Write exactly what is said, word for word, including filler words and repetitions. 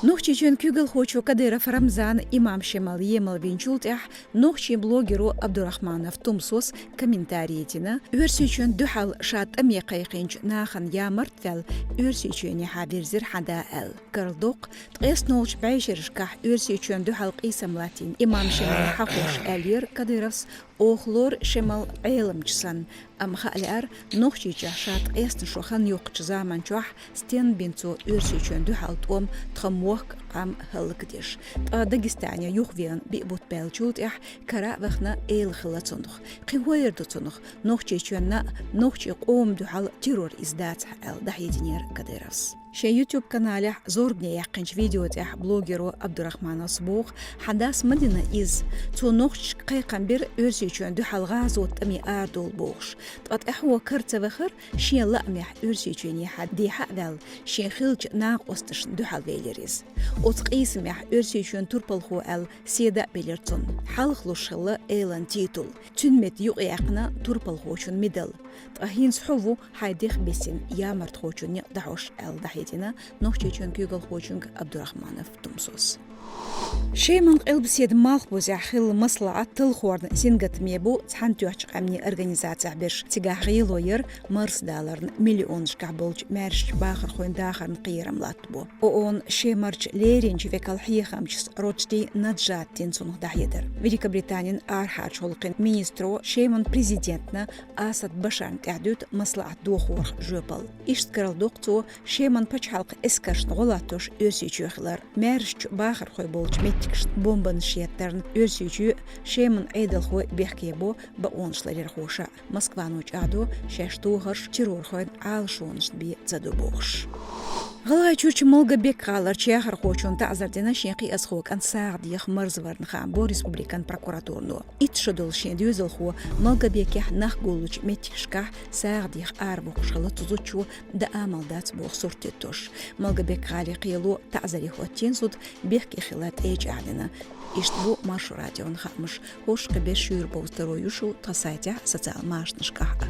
Нохчийчоьнан куьйгалхочо Кадыров Рамзана имам Шемал емал вийначул тӀехьагӀа нохчийн блогеро Абдурахманов Тумсос комментарий дина, Оьрсийчоьнна дуьхьал ша тӀаме кхайкхийначу нахана ямарт а ваьлла, Оьрсийчоьнехьа вирзира хьан да аьлла. Карладоккху, ткъеснолчу бӀешерашкахь Оьрсийчоьнна дуьхьал къийсам латтийна имам Шемална хьахош аьллера Кадыровс: «Оха лору Шемал Ӏеламча санна, амма хаа лаьара, Нохчийчохь ша ткъесна шо хан йоккхучу заман чохь стенна бина цо Оьрсийчоьнна дуьхьал тӀом тхан мохк а, къам а хӀаллакдеш. Ткъа Дагестане юхавеана биъ бутт баьллачул тӀехьагӀа кара а вахана, эла хилла цунах. КхихӀо эр ду цунах, Нохчийчоьнна а, нохчийн къоман дуьхьал террор иза дацахь», — аьлла дӀахьединера Кадыровс. Шен YouTube-каналехь зорбане яьккхинчу видео тӀехь блогеро Абдурахмановс боху, хьан дас ма дина иза. Цо нохчашка кхайкхам бира Оьрсийчоьнна дуьхьал гӀазот тӀаме арадовла бохуш. Ткъа тӀаьхьо кара ца вахара, шен лаамехь Оьрсийчоьнехьа дехьа а ваьлла, шен хиллачу накъосташна дуьхьал велира иза. Оцу къийсамехь Оьрсийчоьнан турпалхо аьлла седа а белира цунна. Хьалхалуш хилла элан титул. Цуьнан метта юкъаяьккхина турпалхочун мидал. Ткъа хӀинца хьо ву хьайн дех бисина ямартхочун некъ дӀахьош, аьлла дӀахьедина Нохчийчоьнан куьйгалхочуьнга Абдурахманов Тумсос. Шеман къилбаседа Малхбузехь хилла маслаӀат талхорна сингаттаме бу Цхьаьнатоьхначу Къаьмнийн Организацехь берш. Цигахь гӀело яра марсадаларна миллионашкахь болчу маьршачу бахархойн дахарна кхерам латтабо. ООН-н Шемарчу леринчу векал хьехамчас Роджди Наджат дина цунах дӀахьедар. Великобританин арахьарчу гӀуллакхийн министро Шеман президентна Асад Башарна тӀаьхьадуьту маслаӀат дохорах жоьпалла. Иштта карладоккху цо Шеман пачхьалкхан эскаршна гӀо латтош Оьрсийчоь хилар. Маьршачу бахархой болчу меттигашна бомбанаш еттарна Оьрсийчоь а, Шеман Ӏедалхой а бехке бо бакъонаш ларъярхоша а. Москвано чӀагӀдо, шаьш тохарш террорхойн Ӏалашонашна бен ца до бохуш. ГӀалгӀайчуьрчу Малгобек-гӀалара чехархочунна таӀзар дина шен кхиазхо кӀант сагӀа деха марзварна, хаам бо республикан прокуратуро. Итт шо долу шен доьзалхо Малгобекехь нах гуллучу меттигашкахь сагӀа деха аравоккхуш хилла цу зудчо, дан амал дац боху сурт диттош. Малгобек-гӀалин кхело таӀзаре хӀоттийна зуда, бехке хилар тӀе а чӀагӀдина. Иштта бу Маршо радион хаамаш. ХӀорш кхин берш шуьйра бовза таро ю шу тхан сайтехь а, социал машанашкахь а.